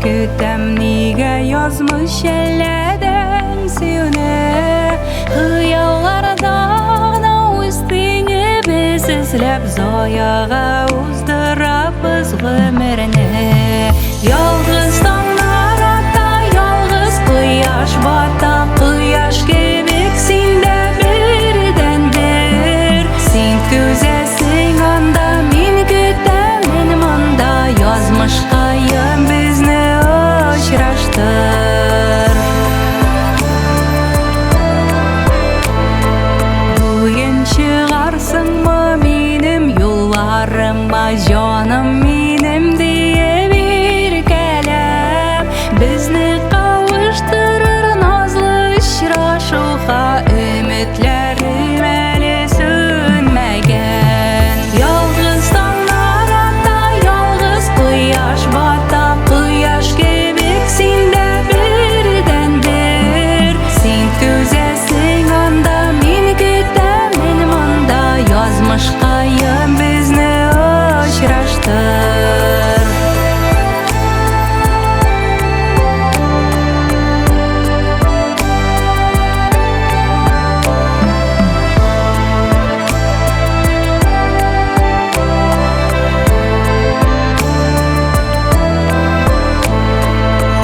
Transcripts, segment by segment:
Көтәм нигә язмыш әлләдән сөюне. Хыялларда гына үз тиңебез эзләп, заяга уздырабыз гомерне. Ялгыз таңнар ата, ялгыз кояш бата, кояш кебек син дә бердәнбер. Син түзәсең анда, мин көтәмен монда, язмышкаем безне очраштыр. Бүген чыгарсыңмы минем юлларыма, җаным минем диеп иркәләп, безне кавыштырыр назлы очрашуга өметләрем әле сүнмәгән. Ялгыз таңнар ата, ялгыз кояш бата, кояш кебек син дә бердәнбер. Син түзәсең анда, мин көтәмен монда, язмышкаем безне очраштыр.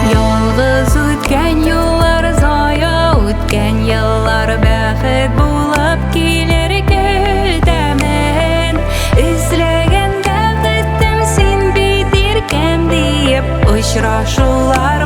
Ялгыз үткән юллар, зая үткән еллар бәхет булып килер көтәмен. Эзләгән бәхетем син бит, иркәм диеп, очрашулар